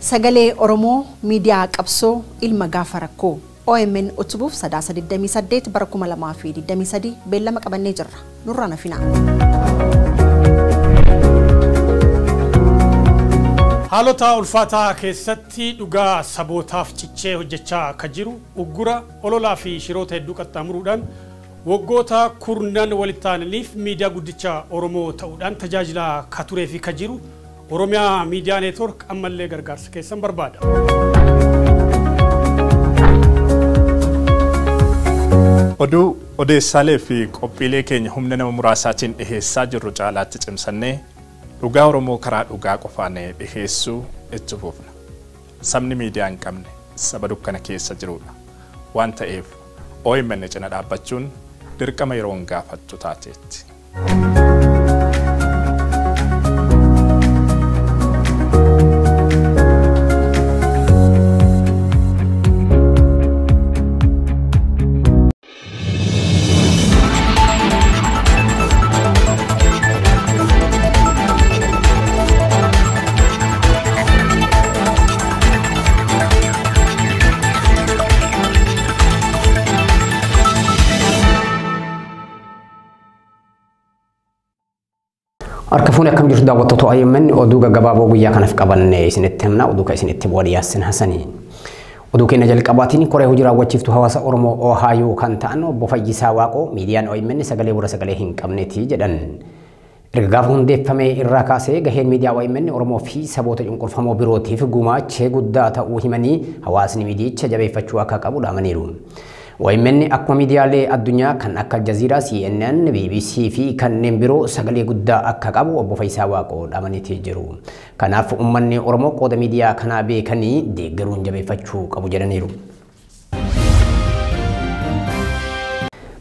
Sagalee Oromoo miidiyaa qabsoo ilma gaafa rakkoo OMN utubuuf Sadaasa 28 bara 2023 beellama qabannee jirra. Nurraa nafinaa. Haalota ulfaataa keessatti dhugaa sabootaaf cichee hojjechaa akka jiru uggura ololaa fi shiroota hedduu qaxxaamuruudhaan waggoota kurnan walitti aananiif miidiyaa guddicha Oromoo ta'uudhaan tajaajilaa ka turee fi ka jiru Oromiyaa Miidiyaa Neetwork ammallee gargaarsa keessan barbaada. Oduu odeessaalee fi qophiilee keenya humna nama muraasaatiin dhiheessaa jirru caalaatti cimsannee dhugaa Oromoo karaa dhugaa qofaan dhiheessuu itti fufna. Sabni miidiyaa hin qabne saba dukkana keessa jirudha. Waan ta'eef OMN cina dhaabbachuun dirqama yeroon gaafattu taateetti. Harka fuunee akkam jirtu daawwattoota OMN oduu gaggabaaboo guyyaa kanaaf qabanne isinitti himna oduu kan isinitti bu'aa dhiyaassin Hasanii. Oduu keenya jalqabaatiin koree hojii raawwachiiftuu hawaasa Oromoo Ohaayoo kan ta'an obbo Fayyisaa Waaqoo miidiyaan OMN sagalee warra sagalee hin qabneeti jedhan. Erga gaafa hundeeffame irraa kaasee gaheen miidiyaa OMN Oromoo fi saboota cunqurfamoo birootiif gumaachee guddaa ta'uu himanii hawaasni miidiyicha jabeeffachuu akka qabu dhaamaniiru. OMN akkuma miidiyaalee addunyaa kan akka Aljazeeraa, CNN, BBC fi kanneen biroo sagalee guddaa akka qabu obbo Fayyisaa Waaqoo dhaamaniitii jiru. Kanaaf uummanni Oromoo qooda miidiyaa kanaa beekanii deeggaruun jabeeffachuu qabu jedhaniiru.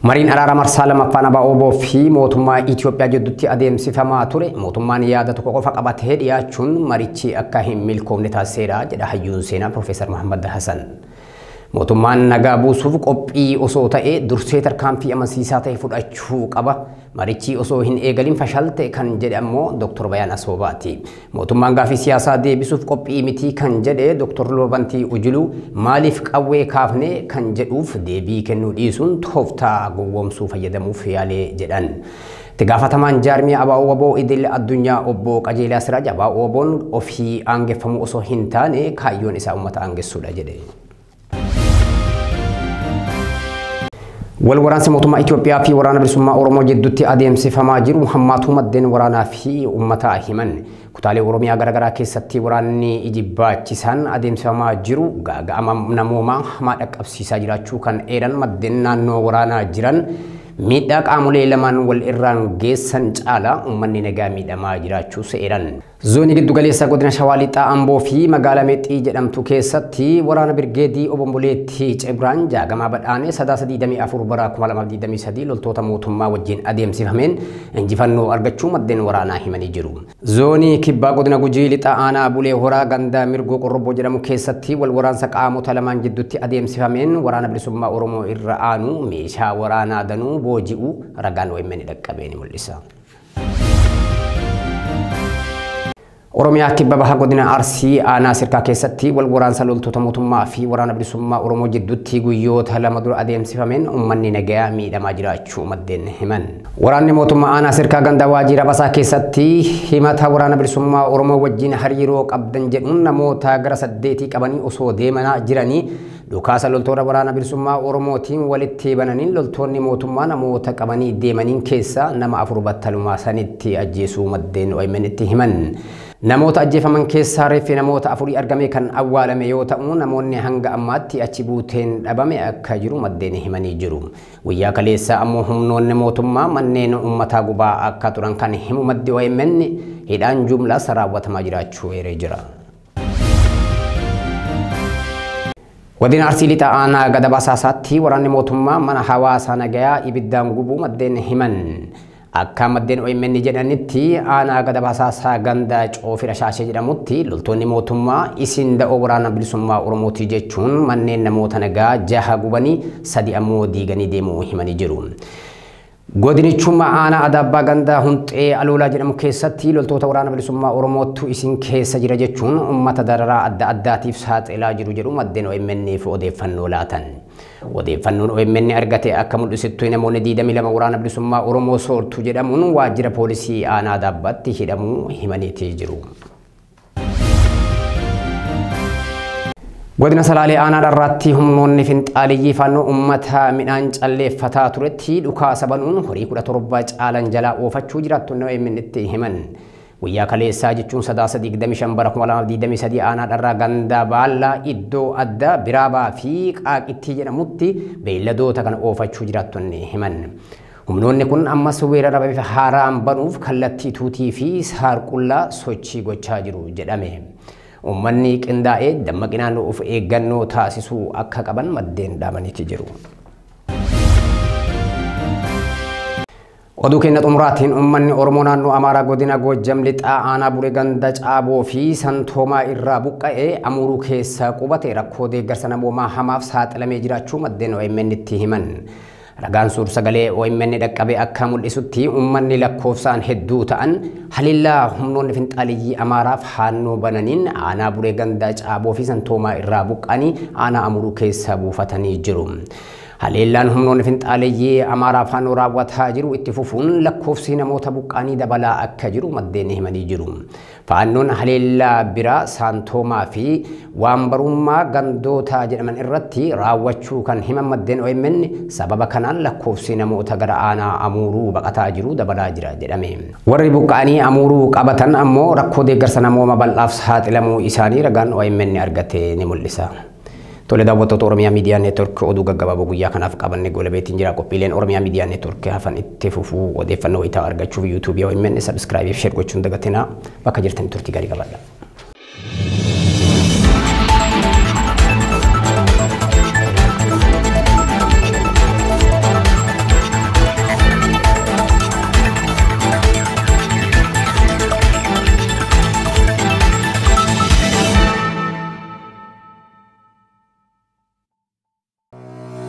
Mariin araara marsaa lammaffaan ABO fi mootummaa Itoophiyaa jidduutti adeemsifamaa ture mootummaan yaada tokko qofa qabatee dhiyaachuun marichi akka hin milkoomne taasiseera jedha hayyuun seenaa Profeesar Mahammad Hassan. Mootummaan nagaa buusuuf qophii osoo ta'e dursee tarkaanfii amansiisaa ta'e fudhachuu qaba. Marichi osoo hin eegalin fashalte kan jedhe ammoo Dr. Bayaan Asoobaati. Mootummaan gaafii siyaasaa deebisuuf qophii miti kan jedhe Dr. Loobantii Ujuluu maaliif qawwee kaafne kan jedhuuf deebii kennuu dhiisuun tooftaa gowwoomsuu fayyadamuuf yaalee jedhan. Itti gaafatamaan jaarmiyaa ABO WBO idil addunyaa obbo Qajeelaa Siraaj ABO WBOn ofii aangeffamuu osoo hin taane kaayyoon isaa uummata aangessuudha jedhe. Wal waraansi mootummaa Itoophiyaa fi waraana bilisummaa Oromoo jidduutti adeemsifamaa jiru hammaatuu maddeen waraanaa fi uummataa himan. Kutaalee Oromiyaa garaagaraa keessatti waraanni ijibbaachisaan adeemsifamaa jiru gaaga'ama namoomaa hamaa dhaqqabsiisaa jiraachuu kan eeran maddeen naannoo waraanaa jiran miidhaa qaamolee lamaan wal irraan geessan caalaa uummanni nagaa miidhamaa jiraachuu seeran. Zoonii giddugaleessa godina Shawaa Lixaa Amboo fi magaalaa Meexxii jedhamtu keessatti waraana birgeedii obomboleettii Cibraan Jaagamaa Badhaanee Sadaasa 24 bara 2023 loltoota mootummaa wajjin adeemsifameen injifannoo argachuu maddeen waraanaa himanii jiru. Zoonii kibbaa godina Gujii Lixaa Aanaa Bulee Horaa ganda Mirgoo Qorrobboo jedhamu keessatti wal waraansa qaamota lamaan jidduutti adeemsifameen waraana bilisummaa Oromoo irra aanu meeshaa waraanaa danuu booji'uu ragaan OMN dhaqqabee ni mul'isa. Oromiyaa kibba baha godina Arsii aanaa Sirkaa keessatti wal waraansa loltoota mootummaa fi waraana bilisummaa Oromoo jidduutti guyyoota lama dura adeemsifameen uummanni nagayaa miidhamaa jiraachuu maddeen himan. Waraanni mootummaa aanaa Sirkaa ganda Waajjira Basaa keessatti himata waraana bilisummaa Oromoo wajjin hariiroo qabdan jedhuun namoota gara 8 qabanii osoo deemaa jiranii dhukaasa loltoota waraana bilisummaa Oromootiin walitti bananiin loltoonni mootummaa namoota qabanii deemaniin keessaa nama 4 battalumaa sanitti ajjeesuu maddeen OMN itti himan. Namoota ajjeefaman keessaa reeffi namoota 4 argame kan awwaalame yoo ta'u namoonni hanga ammaatti achi buuteen dhabame akka jiru maddeen himanii jiru. Guyyaa kaleessa ammoo humnoonni mootummaa manneen uummataa gubaa akka turan kan himu maddi OMN hidhaan jumlaa raawwatamaa jiraachuu eeree jira. Godina Arsii Lixaa aanaa Gadab Asaasaatti waraanni mootummaa mana hawaasaa nagayaa ibiddaan gubuu maddeen himan. Akka maddeen OMN jedhanitti aanaa Gadab Asaasaa ganda Coofira Shaashee jedhamutti loltoonni mootummaa isin da'oo waraana bilisummaa Oromooti jechuun manneen namoota nagaa 6 gubanii 3 ammoo diiganii deemuu himanii jiru. Godinichuma aanaa Adaabbaa gandaa Hunxee Aluulaa jedhamu keessatti loltoota waraana bilisummaa Oromootu isin keessa jira jechuun uummata dararaa adda addaatiif saaxilaa jiru jedhu maddeen OMN fi odeeffannoo laatan. Odeeffannoon OMN argate akka mul'isutti namoonni 22 waraana bilisummaa Oromoo soortuu jedhamuun waajjira poolisii aanaa Adaabbaatti hidhamuu himaniitii jiru. Godina Salaalee aanaa Dharraatti humnoonni finxaaliyyii faannoo uummata midhaan calleeffataa turetti dhukaasa banuun horii 17 caalan jalaa oofachuu jiraattonni OMN itti himan. Guyyaa kaleessaa jechuun sadaasa 25 bara 2023 aanaa Dharraa ganda Baallaa iddoo addaa Biraabaa fi Qaaqittii jedhamutti beeyladoota kana oofachuu jiraattonni himan. Humnoonni kun ammas weerara bifa haaraan banuuf kallattii tuutii fi saarqullaa sochii gochaa jiru jedhame. Uummanni qindaa'ee dammaqinaan of eeggannoo taasisuu akka qaban maddeen dhaamaniiti jiru. Oduu keenya xumuraatiin uummanni Oromoo naannoo Amaaraa godina Goojjam lixaa aanaa Buree ganda Caaboo fi Santoomaa irraa buqqa'ee Amuruu keessa qubate rakkoo deeggarsa namoomaa hamaaf saaxilamee jiraachuu maddeen OMN itti himan. Ragaan suur-sagalee OMN dhaqqabe akka mul'isutti uummanni lakkoofsaan hedduu ta'an haleellaa humnoonni finxaaliyyii Amaaraaf haannoo bananiin aanaa Buree ganda Caaboo fi Santoomaa irraa buqqa'anii aanaa Amuruu keessa buufatanii jiru. Haleellaan humnoonni finxaaliyyii Amaaraaf haannoo raawwataa jiru itti fufuun lakkoofsi namoota buqqa'anii dabalaa akka jiru maddeen himanii jiru. Faannoon haleellaa biraa Saantoomaa fi Waanbarummaa gandoota jedhaman irratti raawwachuu kan himan maddeen OMN sababa kanaan lakkoofsi namoota gara aanaa Amuruu baqataa jiru dabalaa jira jedhame. Warri buqqa'anii Amuruu qabatan ammoo rakkoo deeggarsa namooma bal'aaf saaxilamuu isaanii ragaan OMN argate ni mul'isa. Tole daawwattoota Oromiyaa Miidiyaa Neetwork oduu gaggabaaboo guyyaa kanaaf qabanne gola beetiin jira. Qophiileen Oromiyaa Miidiyaa Neetwork hafan itti fufuu odeeffannoo itti argachuuf yuutuubii OMN subscribe fi share gochuun dagatinaa. Bakka jirtanii turtii gaarii qabaadhaa.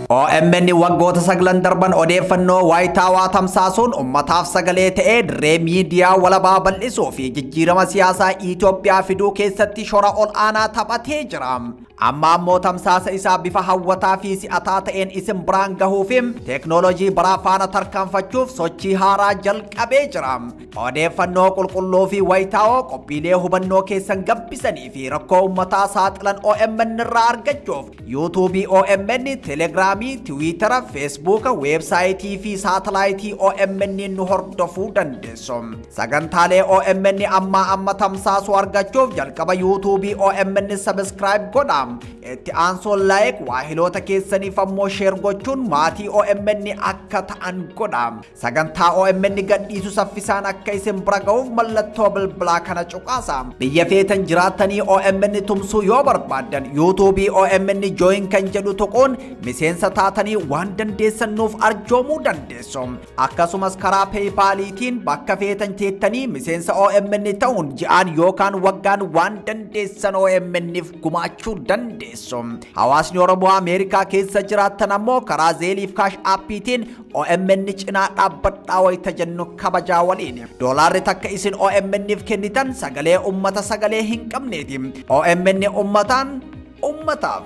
OMN waggoota 9 darban odeeffannoo waayitaawaa tamsaasuun uummataaf sagalee ta'ee dirree miidiyaa walabaa bal'isuu fi jijjiirama siyaasaa Itoophiyaa fiduu keessatti shora ol aanaa taphatee jira. Amma ammoo tamsaasa isaa bifa hawwataa fi si'ataa ta'een isin biraan gahuuf teeknooloojii baraa faana tarkaanfachuuf sochii haaraa jalqabee jira. Odeeffannoo qulqulluu fi waayitaawoo qophiilee hubannoo keessan gabbisanii fi rakkoo uummataa saaxilan OMN irraa argachuuf yuutuubii OMN, Telegiraamii, Tiwiitara, Feesbuuka, weebsaayitii fi saatalaayitii OMN nu hordofuu dandeessu. Sagantaalee OMN ammaa amma tamsaasuu argachuuf jalqaba yuutuubii OMN sabiskiraayib godha. Itti aansuun laayik waahiloota keessaniif ammoo sheer gochuun maatii OMN akka ta'an godha. Sagantaa OMN gadhiisu saffisaan akka isin bira ga'uuf mallattoo bilbilaa kana cuqaasa. Biyya feetan jiraattanii OMN tumsuu yoo barbaaddan yuutuubii OMN jooyin kan jedhu tuquun miseensa taatanii waan dandeessan nuuf arjoomuu dandeessu. Akkasumas karaa peepaaliitiin bakka feetan teettanii miseensa OMN ta'uun ji'aan yookaan waggaan waan dandeessan OMN'if gumaachuu dandeessu. Hawaasni Oromoo Ameerikaa keessa jiraattan ammoo karaa Zeeliif Kaash Aappiitiin OMN cinaa dhaabbadhaa wayita jennu kabajaa waliin. Doolaarri takka isin OMN'if kennitan sagalee uummata sagalee hin qabneeti. OMN uummataan uummataaf.